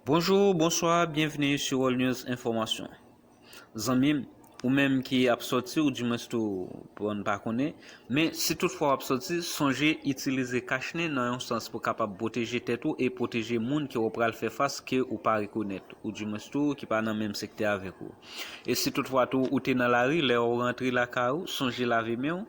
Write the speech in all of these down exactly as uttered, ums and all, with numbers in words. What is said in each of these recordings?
Bonjou, bonswa, byenvni sou World News Enfòmasyon. Zanmi m, ou menm ki ap sòti, oudimwens tou, ou pa konnen, men si toutfwa w ap sòti, sonje itilize kachnen nan yon sans pou kapab pwoteje tèt ou e pwoteje moun ke w pral fè fas ke ou pa rekonèt, oudimwens tou ki pa nan menm sektè avèk ou. E si toutfwa tou ou te nan lari, lè w rantre lakay ou, sonje lave men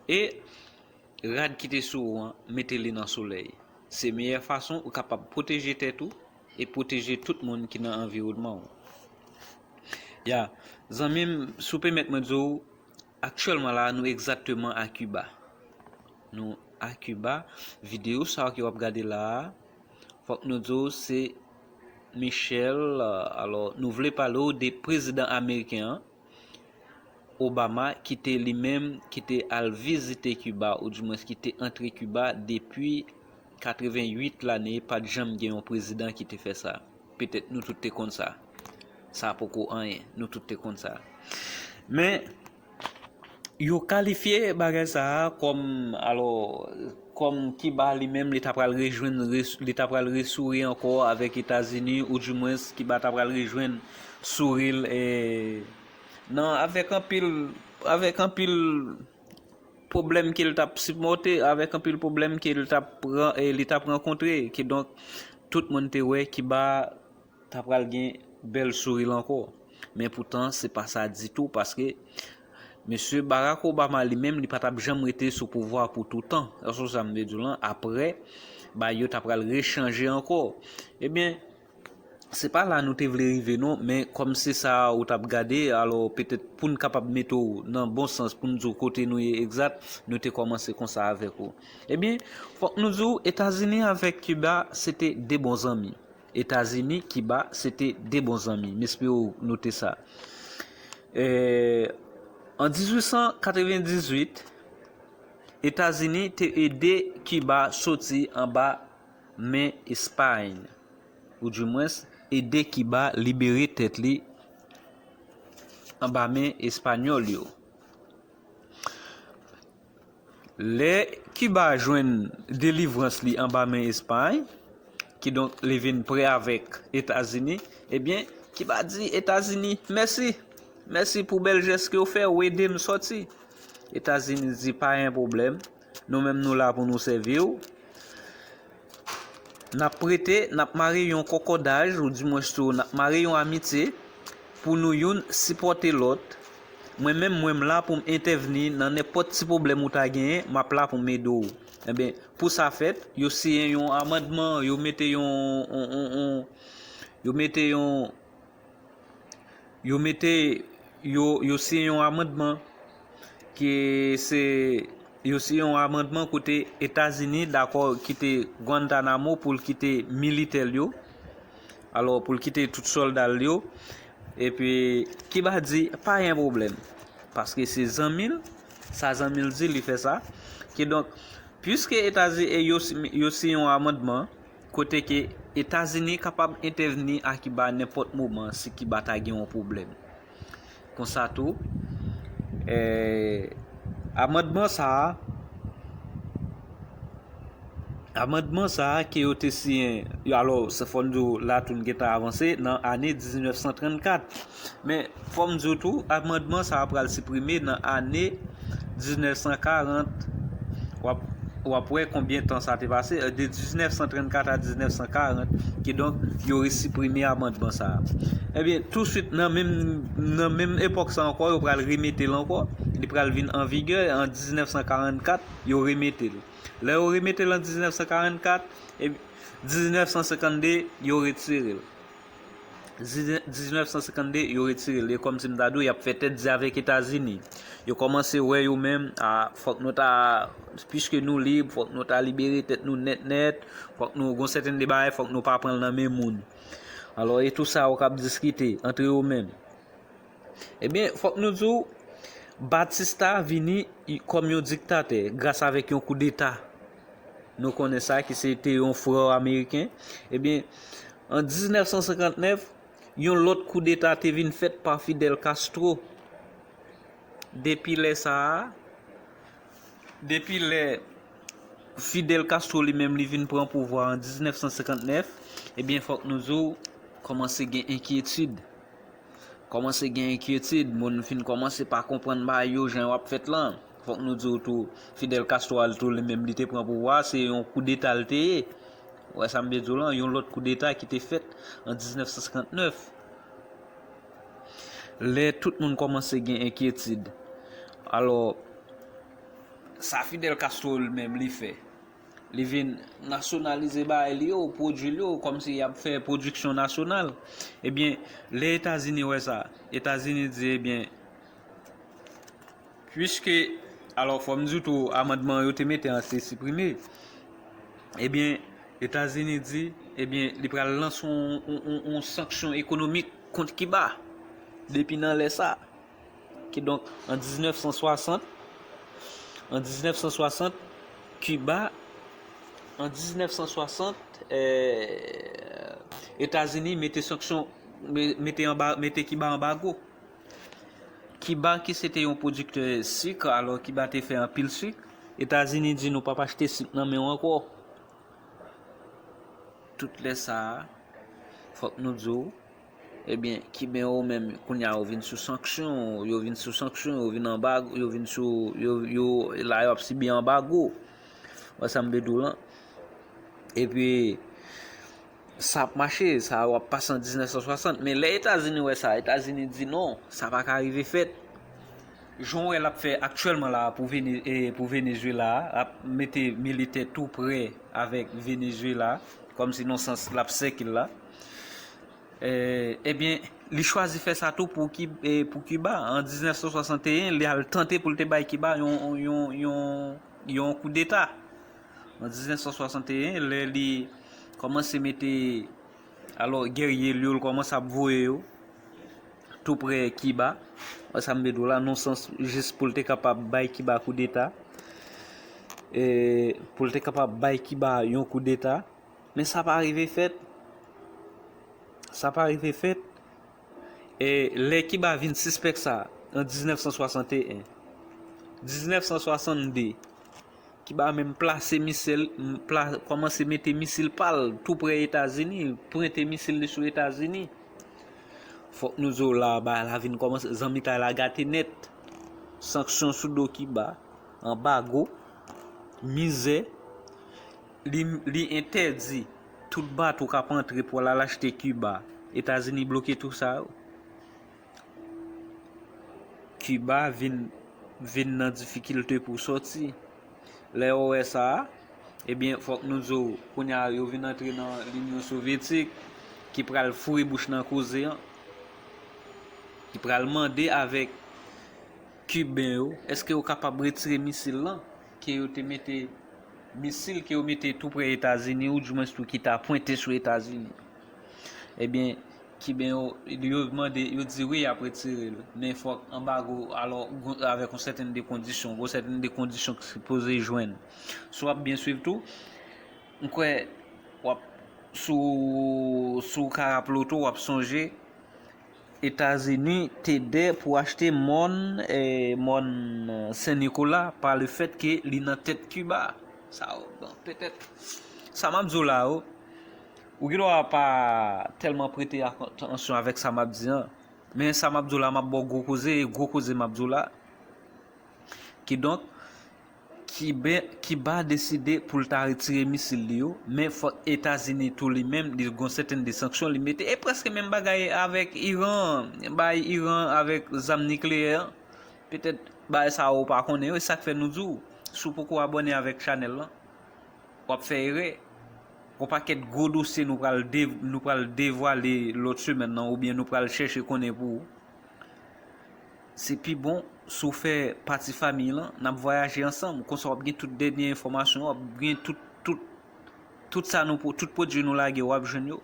w e rad ki te sou ou an, mete li nan solèy. Se meyè fason ou kapab pwoteje tèt ou e pwoteje tout moun ki nan anviwònman ou. Ya, zanmi m, si w pèmèt mwen di w, aktyèlman la, nou egzakteman a Kiba. Nou a Kiba. Videyo sa a ke w ap gade la a, fòk nou di w se Michel, alò, nou vle pale w de prezidan ameriken an, Obama, ki te li menm, ki te al vizite Kiba, oudimwens ki te antre Kiba depi katrevenn uit lane, pa t janm gen yon prezidan ki te fè sa. Petèt nou tout te konn sa. Sa poko anyen, nou tout te konn sa. Men, yo kalifye bagay sa a kòm, alò, kòm Kiba li menm, li ta pral rejwenn, res- li ta pral resouri ankò avèk Etazini, oudimwens Kiba ta pral rejwenn souri l, e, nan, avèk anpil, avèk anpil pwoblèm ke l t ap sipòte, avèk anpil pwoblèm ke l t ap ran- e, li t ap rankontre. Kidonk, tout moun te wè Kiba ta pral gen bèl souri l ankò. Men poutan, se pa sa ditou, paske mesye Barack Obama li menm, li pa t ap janm rete sou pouvwa pou toutan. Èske w sa m vle di w lan? Apre, bagay yo ta pral rechanje ankò. Ebyen, se pa la nou te vle rive non, men kòm se sa ou t ap gade, alò petèt pou n kapab mete w nan bon sans, pou n di w kote nou ye egzat, nou te kòmanse konsa avèk ou. Ebyen, fòk nou di w, Etazini avèk Kiba, se te de bon zanmi. Etazini, Kiba, se te de bon zanmi. M espere w note sa. E, an dizuit san katrevendizuit, Etazini te ede Kiba soti anba men Espay, oudimwens, ede Kiba libere tèt li anba men Espanyòl yo. Lè Kiba jwenn delivrans li anba men Espay, kidonk li vin prè avèk Etazini, ebyen, Kiba di Etazini, mèsi, mèsi pou bèl jès ke w fè, w ede m sòti. Etazini di, pa gen pwoblèm, nou menm nou la pou nou sèvi w. N ap prete, n ap mare yon kòkòdaj, oudimwens tou, n ap mare yon amitye pou nou youn sipòte lòt. Mwen menm, mwen m la pou m entèvni nan nenpòt ti pwoblèm ou ta genyen, m ap la pou m ede w. Ebyen, pou sa fèt, yo siyen yon amandman, yo mete yon, yon, yon, yon, yo mete yon, yo mete, yo, yo siyen yon amandman ki se, yo siyen yon amandman kote Etazini dakò kite Guantanamo pou l kite militè l yo, alò pou l kite tout sòlda l yo, epi Kiba di pa gen pwoblèm, paske se zanmi l, sa zanmi l di li fè sa, kidonk, piske Etazini, yo, yo siyen yon amandman, kote ke Etazini kapab entèvni a Kiba nenpòt moman si Kiba ta gen yon pwoblèm. Konsa tou, eh, amandman sa a, amandman sa a ke yo te siyen, yo, alò, se fò n di w la tou n gentan avanse nan ane diznèf san trannkat. Men, fò m di w tou, amandman sa a pral siprime nan ane diznèf san karant. W ap, w ap wè konbyen tan sa te pase, de diznèf san trannkat a diznèf san karant, kidonk, yo resiprime amandman sa a. Ebyen, touswit, nan menm, nan menm epòk sa ankò, yo pral remete l ankò. Li pral vin an vigè an diznèf san karannkat, yo remete l. Lè yo remete l an diznèf san karannkat, ebyen, diznèf san senkannde, yo retire l. Diznèf san senkannde, yo retire l. E kòmsi m ta di w, y ap fè tèt di avèk Etazini. Yo kòmanse wè yo menm, a, fòk nou ta, piske nou lib, fòk nou ta libere tèt nou nèt nèt, fòk nou, gon sèten de bagay, fòk nou pa pran l nan men moun. Alò, e tou sa yo k ap diskite antre yo menm. Ebyen, fòk nou di w, Batista vini kòm yon diktatè gras avèk yon koudeta. Nou konnen sa ki se te yon frè ameriken. Ebyen, an diznèf san senkantnèf, yon lòt koudeta te vin fèt pa Fidel Castro. Depi lè sa a, depi lè Fidel Castro li menm li vin pran pouvwa an diznèf san senkantnèf, ebyen, fòk nou di w, kòmanse gen enkyetid. Kòmanse gen enkyetid, moun fin kòmanse pa konprann bagay yo jan yo ap fèt lan. Fòk nou di w tou, Fidel Castro a tou li menm li te pran pouvwa, se yon koudeta l te ye. Ou wè sa m vle di w lan, yon lòt koudeta ki te fèt an diznèf san senkantnèf. Lè tout moun kòmanse gen enkyetid. Alò, sa Fidel Castro li menm li fè, li vin nasyonalize bagay li yo, pwodui li yo, kòmsi y ap fè pwodiksyon nasyonal. Ebyen, lè Etazini wè sa, Etazini di, ebyen, piske, alò, fò m di w tou, amandman yo te mete an te siprime. Ebyen, Etazini di, ebyen, li pral lanse yon, yon, yon, yon sanksyon ekonomik kont Kiba. Depi nan lè sa, kidonk, an diznèf san swasant, an diznèf san swasant, Kiba, an diznèf san swasant, eh, Etazini mete sanksyon, me- mete anba, mete Kiba anbago. Kiba ki se te yon pwodiktè sik, alò Kiba te fè anpil sik, Etazini di nou p ap achte sik nan men w ankò. Tout lè sa a, fòk nou di w, ebyen, Kiben yo menm, kounye a yo vin sou sanksyon, yo vin sou sanksyon, yo vin anbago, yo vin sou, yo, yo, la yo ap sibi anbago. Wè sa m vle di w lan. Epi, sa ap mache, sa w ap pase an diznèf san swasant. Men lè Etazini wè sa, Etazini di non, sa pa ka rive fèt. Jan w wè l ap fè aktyèlman la pou Vene- e pou Venezuela a, l ap mete militè tou prè avèk Venezuela, kòmsi nan sans l ap sèkil la. E, ebyen, li chwazi fè sa tou pou Ki- e pou Kiba. An diznèf san swasanteyen, li al tante pou l te bay Kiba yon, yon, yon, yon koudeta. An diznèf san swasanteyen, lè li kòmanse mete, alò, gèrye li yo, l kòmanse ap voye yo tou prè Kiba. Wè sa m vle di w la, nan sans jis pou l te kapab bay Kiba koudeta. E, pou l te kapab bay Kiba yon koudeta. Men sa pa rive fèt. Sa pa rive fèt. E, lè Kiba vin sispèk sa, an diznèf san swasanteyen, diznèf san swasannde, Kiba menm plase misil, m- pla- kòmanse mete misil pa l tou prè Etazini, pwente misil li sou Etazini. Fòk nou di w la, bagay la vin kòmanse, zanmitay la gate nèt. Sanksyon sou do Kiba, anbago, mizè, li, li entèdi tout bato k ap antre pou al achte Kiba. Etazini bloke tou sa yo. Kiba vin, vin nan difikilte pou sòti. Lè yo wè sa a, ebyen, fòk nou di w, kounye a, yo vin antre nan Linyon Sovyetik, ki pral foure bouch nan koze an, ki pral mande avèk Kiben yo, èske yo kapab retire misil lan, ke yo te mete, misil ke yo mete tou prè Etazini, oudimwens tou ki ta pwente sou Etazini. Ebyen, Kiben yo, yo mande, yo di wi, y ap retire l. Men fòk anbago, alò, gon- avèk yon sèten de kondisyon, gon sèten de kondisyon ki sipoze jwenn. Si w ap byen swiv tou, m kwè w ap, si w, si w ka raple w tou, w ap sonje, Etazini te dè pou achte mòn, eh, mòn, eh, Sen Nikola pa le fèt ke li nan tèt Kiba. Sa, bon, petèt, sa m ap di w la yo, ou gen dwa pa tèlman prete atansyon avèk sa m ap di an. Men sa m ap di w la, m ap ba w gwo koze, e gwo koze m ap di w la. Kidonk, Kiben, Kiba deside pou l ta retire misil li yo, men fòk Etazini tou li menm, li gon sèten de sanksyon li mete. E prèske menm bagay avèk Iran, bay Iran avèk zam nikleyè an. Petèt bagay sa yo ou pa konnen yo, e sa k fè nou di w, si w poko abòne avèk chanèl lan, w ap fè erè. Gon pakèt gwo dosye nou pral de- nou pral devwale lòt semèn nan, oubyen nou pral chèche konnen pou ou. Se pi bon si w fè pati fanmi lan, n ap vwayaje ansanm. Konsa w ap gen tout dènye enfòmasyon, w ap gen tout, tout, tout sa nou, pou- tout pwodui nou lage, w ap jwenn yo.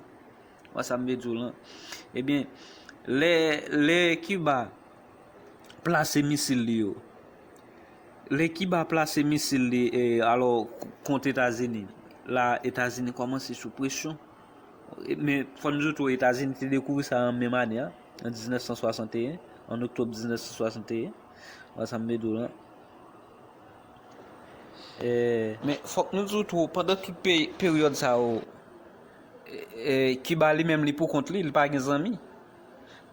Wè sa m vle di w lan. Ebyen, lè, lè Kiba plase misil li yo, lè Kiba plase misil li, e, alò, kont Etazini, la, Etazini kòmanse sou presyon. E, men, fò n di w tou, Etazini te dekouvri sa an menm ane a, an diznèf san swasanteyen, an oktòb diznèf san swasanteyen. Wè sa m vle di w lan. E, men, fòk nou di w tou, pandan tout pe- peryòd sa yo, E, Kiba li menm li pou kont li, li pa gen zanmi.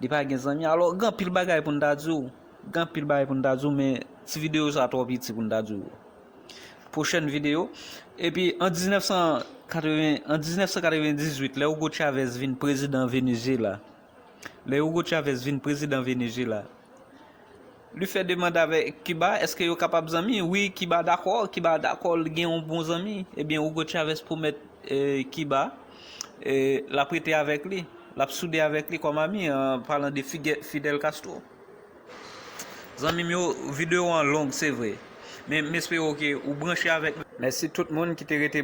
Li pa gen zanmi. Alò, gen anpil bagay pou n ta di w. Gen anpil bagay pou n ta di w, men ti videyo sa twò piti pou n ta di w. Pwochèn videyo. Epi, an diznèf san katreven, an diznèf san katrevendizuit, lè Hugo Chavez vin prezidan Venezyela, lè Hugo Chavez vin prezidan Venezyela, li fè demann avèk Kiba, èske yo kapab zanmi? Wi, Kiba dakò, Kiba dakò, li gen yon bon zanmi. Ebyen, Hugo Chavez pwomèt, eh, Kiba, eh, l ap rete avèk li, l ap soude avèk li kòm ami, an palan de Fige-, Fidel Castro. Zanmi m yo, videyo an long, se vre. Men m espere ke ou branche avèk nou. Mèsi tout moun ki te rete